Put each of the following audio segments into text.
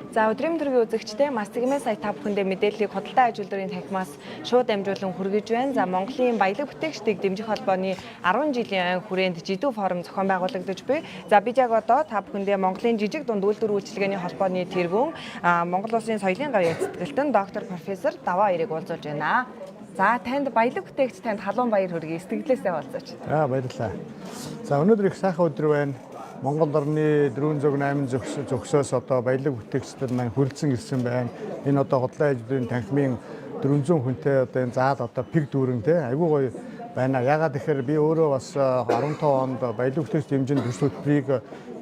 За, өдрийн төргийн үзэгчдээ, Мас цэгмээ сая та бүхэндээ мэдээллийг худалдаа аж үйлдвэрийн танхимаас шууд дамжуулан хүргэж байна. За, Монголын баялаг бүтээгчдийг дэмжих холбооны 10 жилийн айн хүрээнд жидүү форум зохион байгуулагдаж буй. За, бид яг одоо та бүхэндээ Монголын жижиг дунд үйлдвэр үйлчилгээний холбооны тэргүүн, Монгол Улсын соёлын гавьяа сэтгэлтэн доктор профессор Даваа Эрийг уулзуулж байна. За, танд, баялаг бүтээгч танд халуун баяр хүргэе. Сэтгэлээсээ уулзаач. За, баярлалаа. За, өнөөдөр их сайхан өдөр байна. Монгол орны 408 зөксөөс одоо баялаг бүтээгчдэр маань хүрэлцэн ирсэн байна. Энэ одоо худлаа аж танхимын 400 хүнтэй одоо энэ заал одоо пиг дүүрэн те айгүй гоё байна. Ягаад гэхээр би өөрөө бас 15 онд баялаг бүтээгч дэмжин төсөл хөтөлбөрийг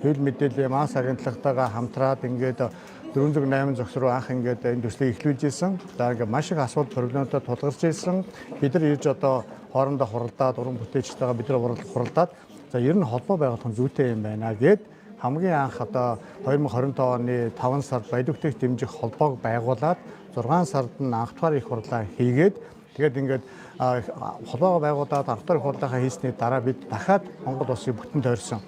хөл мэдээллийн масс агентлагтайгаа хамтраад ингээд 408 зогс руу анх ингээд энэ төслийг эхлүүлж ирсэн. За, ингээд маш их асуудал проблемтай тулгарч ирсэн. Бид нар ирж одоо хоорондоо хуралдаад, уран бүтээлчтэйгээ бид нар хуралдаад, за, ер нь холбоо байгуулах нь зүйтэй юм байна гэд хамгийн анх одоо 2025 оны 5 сард баялаг бүтээгч дэмжих холбоог байгуулад 6 сард нь анхдугаар их хурлаа хийгээд, тэгээд ингээд холбоогоо байгуулад анхдугаар их хурлынхаа хийсний дараа бид дахиад Монгол улсыг бүтэн тойрсон.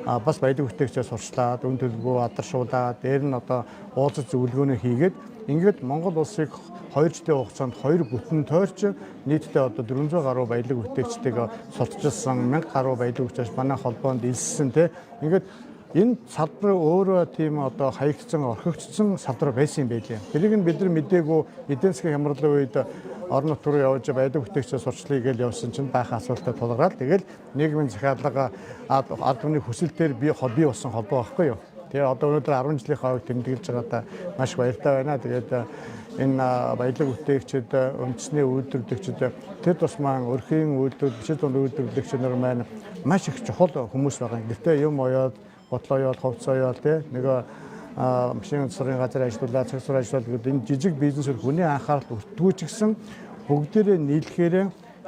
Бас баялаг бүтээгчээ сурчлаад, үн төлбөө адаршуулаад, дээр нь одоо уулзах зөвлөгөөнөө хийгээд, ингээд Монгол улсыг 2 жилийн хугацаанд хоёр бүтэн тойрч нийтдээ одоо 400 гаруй баялаг бүтээгчдийг сурталчилсан, 1000 гаруй баялаг бүтээгч манай холбоонд элссэн те. Ингээд энэ салбар өөрөө тийм одоо хаягдсан, орхигдсон салбар байсан юм байлээ. Тэрийг нь бид нар мдээгүй, эдийн засгийн хямралын үед орон нутг руу явж баялаг бүтээгчээ сурчлая гэж явсан чинь баахан асуултаа тулгараад, тэгэл нийгмийн захиалга ард түмний хүсэлтээр бий бий болсон холбоо байхгүй юу. Тэгээ одоо өнөөдөр 10 жилийнхаа ойг тэмдэглэж байгаадаа маш баяртай байна. Тэгээд энэ баялаг бүтээгчид, үндэсний үйлдвэрлэгчид, тэр тусмаа өрхийн үйлдвэр, бичил дунд үйлдвэрлэгч нар маань маш их чухал хүмүүс байгаа. Гэхдээ юм оёод, ботлоо оёод, хувцас оёод тий нөгөө машин засварын газар ажиллуулаад, цаг суурь ажиллуулаад гэдэг энэ жижиг бизнесүүд хүний анхаарал өртгүү ч гэсэн бүгдээрээ нийлэхээр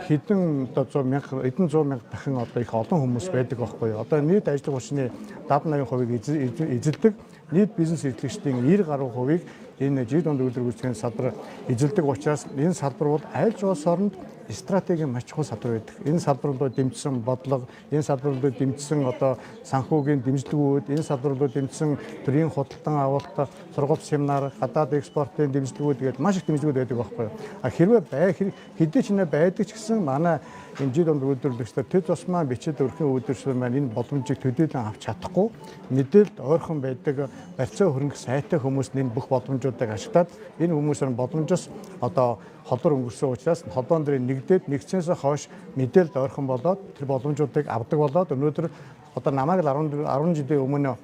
хэдэн одоо 100 мянга, хэдэн 100 мянга дахин одоо их олон хүмүүс байдаг байхгүй юу. Одоо нийт ажлын хүчний 70 80% эзэлдэг, нийт бизнес эрхлэгчдийн 90 гаруй хувийг энэ жид дунд үйлдвэр үйлчилгээний салбар эзэлдэг учраас энэ салбар бол аль ч улс оронд стратегийн маш чухал салбар байдаг. Энэ салбар руу дэмжсэн бодлого, энэ салбар руу дэмжсэн одоо санхүүгийн дэмжлэгүүд, энэ салбар руу дэмжсэн төрийн худалдан авалт, сургалт, семинар, гадаад экспортын дэмжлэгүүд гээд маш их дэмжлэгүүд байдаг байхгүй юу. А хэрвээ бай хэдий ч нэ байдаг ч гэсэн манай энэ жид дунд үйлдвэрлэгчдэр, тэр тусмаа бичид өрхийн үйлдвэрлэгчдэр маань энэ боломжийг төдийлөн авч чадахгүй, мэдээлэлд ойрхон байдаг барьцаа хөрөнгө сайтай хүмүүс энэ бүх боломжуудыг ашиглаад, энэ хүмүүсийн боломжоос одоо холбор өнгөрсөн учраас холбоон дээр нэгдээд, нэгдсэнээс хойш мэдээлэлд ойрхон болоод тэр боломжуудыг авдаг болоод өнөөдөр одоо намайг л 10 жилийн өмнө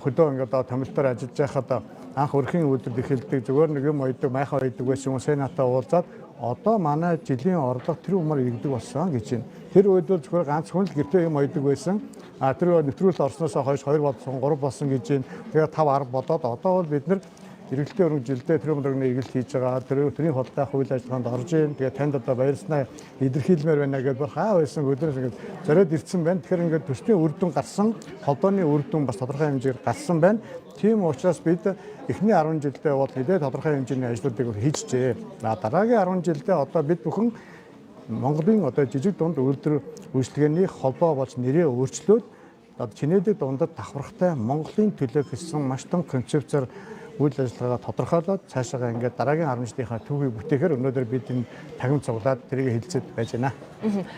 хөдөө ингээд одоо томилтоор ажиллаж байхад анх өрхийн үйлдвэр эхэлдэг, зүгээр нэг юм ойдог, майхан ойдог байсан юм сенатаа уулзаад, одоо манай жилийн орлого тэр умаар иргэдэг болсон гэж байна. Тэр үед бол зөвхөн ганц хүн л гэртээ юм ойдог байсан. А тэр нэвтрүүлэлт орсноосоо хойш 2 болсон, 3 болсон гэж байна. Тэгээ 5 10 болоод одоо бол бид нар эргэлтийн өрөнгө жилдээ тэр өмнө эргэлт хийж байгаа. Тэр төрийн худалдаа үйл ажиллагаанд орж ийн. Тэгээ танд одоо баярснаа илэрхийлмээр байна гэдээ бүр хаа байсан өдрөөс ингээд зориод ирсэн байна. Тэгэхээр ингээд төслийн үр дүн гарсан, холбооны үр дүн бас тодорхой хэмжээгээр гарсан байна. Тийм учраас бид эхний 10 жилдээ бол нэлээд тодорхой хэмжээний ажлуудыг хийжээ. Дараагийн 10 жилдээ одоо бид бүхэн Монголын одоо жижиг дунд үйлдвэр үйлчилгээний холбоо болж нэрээ өөрчлөөд, одоо чинээдэг дундад давхархтай Монголын төлөө гэсэн маш том концепцээр үйл ажиллагаагаа тодорхойлоод, цаашаагаа ингээд дараагийн 10 жилийнхаа түүхийг бүтээхээр өнөөдөр бид энэ танхим цуглаад тэрийг хэлцээд байж байна.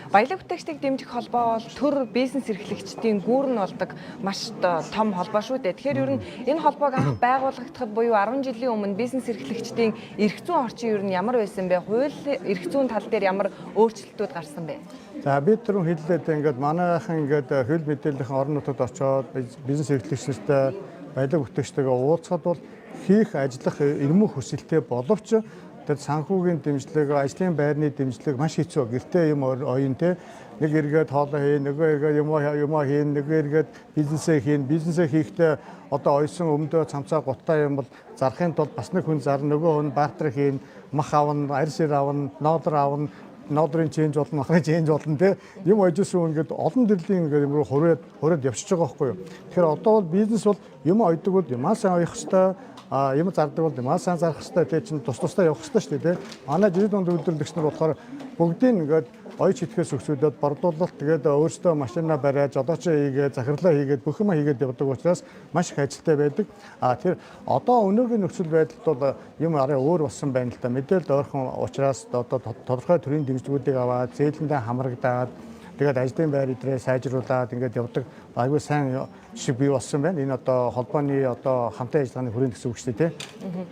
Баялаг бүтээгчдийг дэмжих холбоо бол төр бизнес эрхлэгчдийн гүүр нь болдог маш том холбоо шүү дээ. Тэгэхээр ер нь энэ холбоог анх байгуулагдахад буюу 10 жилийн өмнө бизнес эрхлэгчдийн эрх зүйн орчин ер нь ямар байсан бэ? Хууль эрх зүйн тал дээр ямар өөрчлөлтүүд гарсан бэ? За, бид түрүүн хэллээ дээ, ингээд манайхан ингээд хөл мэдээллийн орон нутагт очоод бизнес эрхлэгчдтэй, баялаг бүтээгчтэйгээ уулзахад бол хийх ажиллах эрмэг хүсэлтэй боловч тэр санхүүгийн дэмжлэг, ажлын байрны дэмжлэг маш хэцүү. Гэртээ юм оён те, нэг эргээд хоолоо хийн, нөгөө эргээд юмаа хийн, нөгөө эргээд бизнесээ хийн. Бизнесээ хийхдээ одоо ойсон өмдөө, цамцаа, гутаа юм бол зарахын тулд бас нэг хүн зарна, нөгөө хүн бартер хийн, мах авна, арьс авна, ноолор авна, ноолрын change болно, махны change болно те. Юм ойжсэн ингээд олон төрлийн ингээд юм руу хүрээд явчихж байгаа байхгүй юу. Тэгэхээр одоо бол бизнес бол юм ойдог бол юмаа сайн оёх хэвээр. юм зардаг бол маш сайн зарах хэрэгтэй, тий, чинь тус тусдаа явах хэрэгтэй шүү дээ, тий. Манай жирийн дунд үйлдвэрлэгч нар болохоор бүгдийг ингээд оёж итгэхээс өксүүлээд борлуулалт, тэгээд өөрсдөө машина бариад, жолоочоо хийгээд, захирлаа хийгээд, бүх юм хийгээд явдаг учраас маш их ажилтай байдаг. А тэр одоо өнөөгийн нөхцөл байдалд бол юм арай өөр болсон байна л да. Мэдээлэл ойрхон учраас одоо тодорхой төрлийн дэмжлэгүүдийг аваад, зээлэндээ хамрагдаад, тэгээд ажлын байр идрээ сайжруулад ингээд явдаг айгүй сайн жишээ бий болсон байна. Энэ одоо холбооны одоо хамтын ажиллагааны хүрээнд гэсэн үг шүү дээ, тий.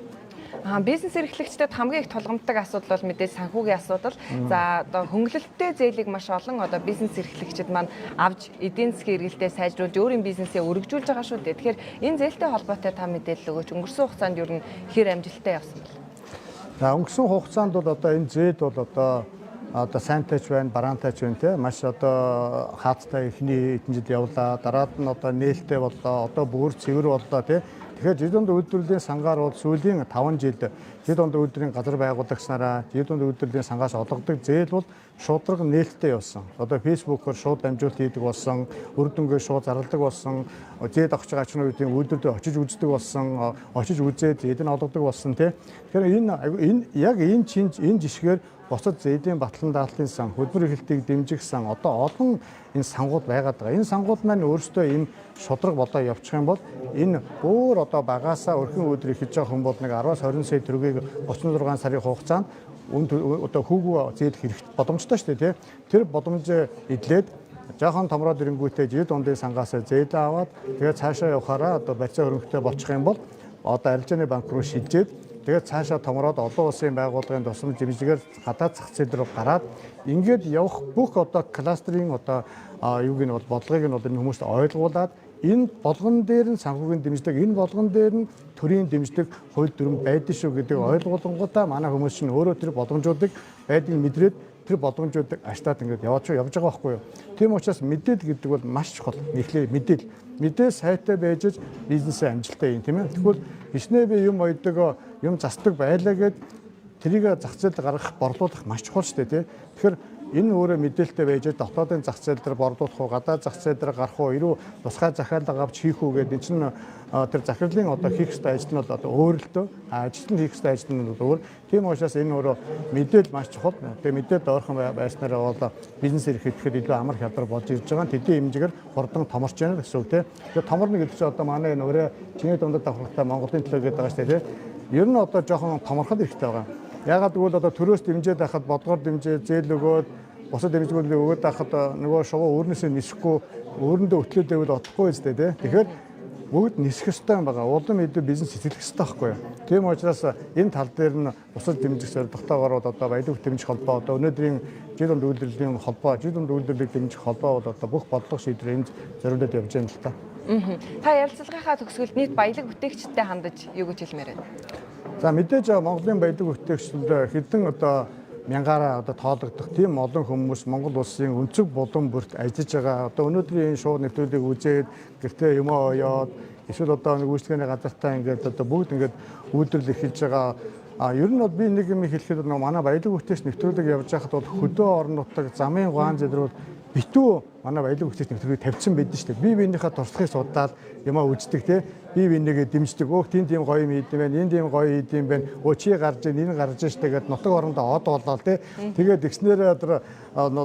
Бизнес эрхлэгчдэд хамгийн их тулгамддаг асуудал бол мэдээж санхүүгийн асуудал. За, одоо хөнгөлөлттэй зээлийг маш олон одоо бизнес эрхлэгчид маань авч эдийн засгийн эргэлтээ сайжруулж, өөрийн бизнесээ өргөжүүлж байгаа шүү дээ. Тэгэхээр энэ зээлтэй холбоотой та мэдээлэл өгөөч. Өнгөрсөн хугацаанд ер нь хэр амжилттай явсан бол? За, өнгөрсөн хугацаанд бол одоо энэ зээл бол одоо сайнтай ч байна, бараантай ч байна, те, маш одоо хаацтай эхний хэдэн жил явлаа. Дараад нь одоо нээлттэй боллоо. Одоо бүр цэвэр боллоо, те. Тэгэхээр жил дунд үйлдвэрлэлийн сангаар бол сүүлийн 5 жил жил дунд үйлдвэрийн газар байгуулагчнараа жил дунд үйлдвэрлэлийн сангаас олгодог зээл бол шударга нээлттэй явсан. Одоо Facebook-оор шууд дамжуулалт хийдэг болсон, үр дүнгээ шууд зарладаг болсон, зээл авах байгаа ачнуудын үйлдвэр дээр очиж үздэг болсон, очиж үзээд зээл нь олгодог болсон, тий. Тэгэхээр энэ яг энэ чинь энэ жишгээр бусад зээлийн батлан даалтын сан, хөдөлмөр эрхлэлтийг дэмжих сан, одоо олон энэ сангууд байгаад байгаа. Энэ сангууд маань өөрсдөө ийм шударга болоо явчих юм бол энэ өөр одоо багаасаа өрхөн өдөр эхэлж байгаа хүн бол нэг 10-аас 20 сая төгрөгийг 36 сарын хугацаанд үн одоо хүүгүү зээлэх хэрэг боломжтой шүү дээ, тий. Тэр боломжоо эдлээд жоохон томроод ирэнгүүтээ жил дундын сангаас зээлээ аваад, тэгээд цаашаа явахаараа одоо барьцаа хөрөнгөтэй болчих юм бол одоо арилжааны банк руу шилжээд, тэгээд цаашаа томроод олон улсын байгууллагын тусламж дэмжлэгээр гадаад зах зээл рүү гараад ингээд явах бүх одоо кластерын одоо юуг нь бол бодлогыг нь бол энэ хүмүүст ойлгуулад, энэ болгон дээр нь санхүүгийн дэмжлэг, энэ болгон дээр нь төрийн дэмжлэг, хууль дүрэм байдаг шүү гэдэг ойлгуулангуудаа манай хүмүүс чинь өөрөө тэр боломжуудыг байдгийг мэдрээд, тэр боломжуудыг аштаад ингээд явж байгаа байхгүй юу. Тийм учраас мэдээлэл гэдэг бол маш чухал. Эхлээ мэдээлэл. Мэдээ сайтай байж бизнесээ амжилттай юм, тийм ээ. Тэгвэл хичнээн би юм ойдог, юм засдаг байлаа гэд тэрийг зах зээлд гаргах, борлуулах маш чухал шүү дээ, тийм. Тэгэхээр энэ өөрөө мэдээлэлтэй байж дотоодын зах зээл дээр борлуулах уу, гадаад зах зээл дээр гарах уу, эрүү тусгай захиалга авч хийх үү гэдэг энэ чинь тэр захирлын одоо хийх ёстой ажил нь бол одоо өөр л дөө. Ажил нь хийх ёстой ажил нь бол өөр. Тийм учраас энэ өөрөө мэдээлэл маш чухал. Тэгээ мэдээлэл ойрхон байснараа бол бизнес эрхлэхэд илүү амар хялбар болж ирж байгаа. Тэдний хэмжээгээр хурдан томорч байна гэсэн үг, тийм. Тэгээ томорно гэдэг чинь одоо манай энэ өөрөө чиний дундад давхаргатай Монголын төлөө гэдэг байгаа шүү дээ, тийм. Ер нь одоо жоохон томорхол хэрэгтэй байгаа. Ягаад гэвэл одоо төрөөс дэмжиж байхад, бодлогоор дэмжиж, зээл өгөөд, бусад дэмжлэгүүдийг өгөөд байхад нөгөө шувуу өөрнөөсөө нисэхгүй, өөрөндөө өтлөөд байвал отохгүй үстэй, тий. Тэгэхээр бүгд нисэх ёстой юм байгаа. Улам илүү бизнес сэтгэлэх ёстой байхгүй юу? Тийм учраас энэ тал дээр нь бусад дэмжих зорилготойгоор бол одоо баялаг дэмжих холбоо, одоо өнөөдрийн жил дунд үйлдвэрлэлийн холбоо, жил дунд үйлдвэрлэлийг дэмжих холбоо бол одоо бүх бодлого шийдвэр энд зориулаад явж байна л та. Та ярилцлагынхаа төгсгөлд нийт баялаг бүтээгчдэд хандаж юу гэж хэлмээр байна? За, мэдээж Монголын баялаг бүтээгчдэд хэдэн одоо мянгаараа одоо тоологдох тийм олон хүмүүс Монгол улсын өнцөг булан бүрт ажиллаж байгаа. Одоо өнөөдрийн энэ шоу нэвтрүүлгийг үзээд гэртээ юмаа оёод, эсвэл одоо нэг үйлчлэгээний газартаа ингээд одоо бүгд ингээд үйлдвэрлэл эхэлж байгаа. А ер нь бол би нэг юм хэлэхэд нэг манай баялаг бүтээгч нэвтрүүлэг явж байхад бол хөдөө орон нутаг, замын гуан зэдрүүд битүү манай баялаг бүтээгч нэвтрүүлгийг тавьсан байдсан шүү дээ. Би биенийхээ туршлагыг судлаад юмаа үздэг, те. Би бинийгээ дэмждэг. Өөх, тийм тийм гоё юм хийдэм байх, энэ тийм гоё хийдэм байх. Өө, чи гарч ийн, энэ гарч штэ гэд нутаг орондоо од болоо, те. Тэгээд тэгснээрээ тэр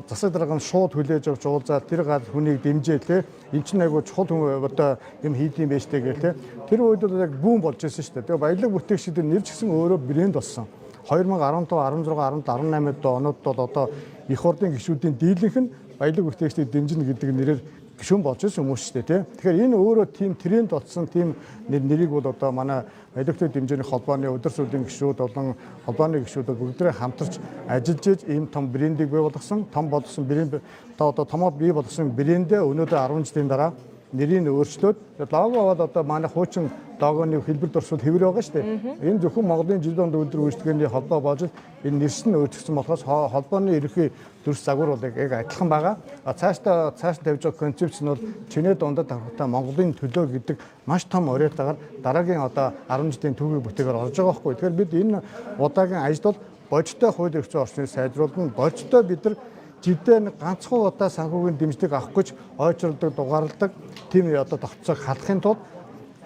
засаг дарга нь шууд хүлээж авч уулзаад тэр гар хүнийг дэмжээ, те. Эн чинь айгу чухал хүн одоо юм хийдэм байх штэ гэл, те. Тэр үед бол яг бүүн болж ирсэн штэ. Тэгээ баялаг бүтээгчдийн нэр ч гэсэн өөрөө брэнд болсон. 2015, 16, 17, 18 онууд бол одоо их хурлын гишүүдийн дийлэнх нь баялаг бүтээгчдийг дэмжинэ гэдэг нэрээр гишүүн болж ирсэн хүмүүс шүү дээ, тий. Тэгэхээр энэ өөрөө тийм тренд болсон, тийм нэрийг бол одоо манай баялаг бүтээгчдийн дэмжээний холбооны өдөр сүүлийн гишүүд болон холбооны гишүүд бүгдээрээ хамтарч ажиллаж иж ийм том брендийг бий болгосон, том болгосон брэнд одоо томоо бий болгосон брэндээ өнөөдөр 10 жилийн дараа нэрийг өөрчлөөд лого бол одоо манай хуучин логоны хэлбэр дурсвал хэвэр байгаа шүү дээ. Энэ зөвхөн Монголын жил донд үйлдвэр үйлчлэгээний холбоо болж энэ нэрс нь өөрчлөгдсөн болохоос холбооны ерөнхий дүрс загвар бол яг адилхан байгаа. Цаашдаа цааш тавьж байгаа концепц нь бол чинээ дундад давхартай Монголын төлөө гэдэг маш том уриалтайгаар дараагийн одоо 10 жилийн түүхийг бүтээгээр орж байгаа байхгүй. Тэгэхээр бид энэ удаагийн ажил бол бодиттой хууль эрх зүйн орчныг сайжруулна. Бодиттой бид нар жилдээ нэг ганцхан удаа санхүүгийн дэмжлэг авах гэж ойчролдог, дугаарладаг тийм одоо тогтцоог халахын тулд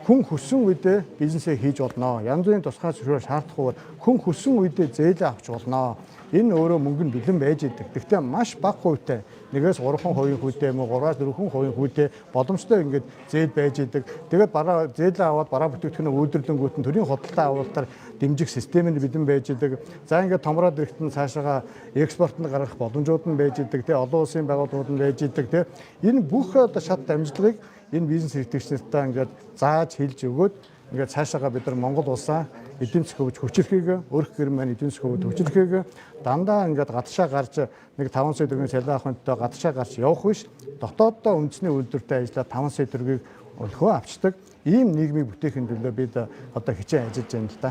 Хүн хүссэн үедээ бизнесээ хийж болно. Янз бүрийн тусгай зөвшөөрөл шаардахгүйгээр хүн хүссэн үедээ зээлээ авч болно. Энэ өөрөө мөнгө нь бэлэн байж идэг. Гэхдээ маш бага хувьтай 1-ээс 3% хүүтэй юм уу 3-аас 4% хүүтэй боломжтой ингээд зээл байж идэг. Тэгээд бараа зээлээ аваад бараа бүтээгдэхүүнээ үйлдвэрлэнгүүт нь төрийн худалдаа авалтаар дэмжих систем нь бэлэн байж идэг. За, ингээд томроод ирэхэд нь цаашаага экспорт нь гаргах боломжууд нь байж идэг. Тэ, олон улсын байгууллагууд нь байж идэг. Тэ, энэ бүх одоо шат дамжлагыг энэ бизнес эрхлэгч нартай ингээд зааж хэлж өгөөд, ингээд цаашаага бид нар Монгол улсаа эдийн засгийн хөгж хүчирхийг, өрх гэр маань эдийн засгийн хөгж хүчирхийг, дандаа ингээд гадшаа гарч нэг 5 сая төгрөгийн цалин авах хүнтэй гадшаа гарч явах биш, дотооддоо үндэсний үйлдвэртэй ажиллаад 5 сая төгрөгийг өлхөө авчдаг ийм нийгмийг бүтээхин төлөө бид одоо хичээн ажиллаж байна л да.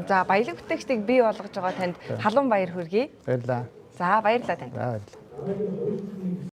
За, баялаг бүтээгчдийг бий болгож байгаа танд халуун баяр хүргэе. Баярлалаа. За, баярлалаа танд. За, баярлалаа.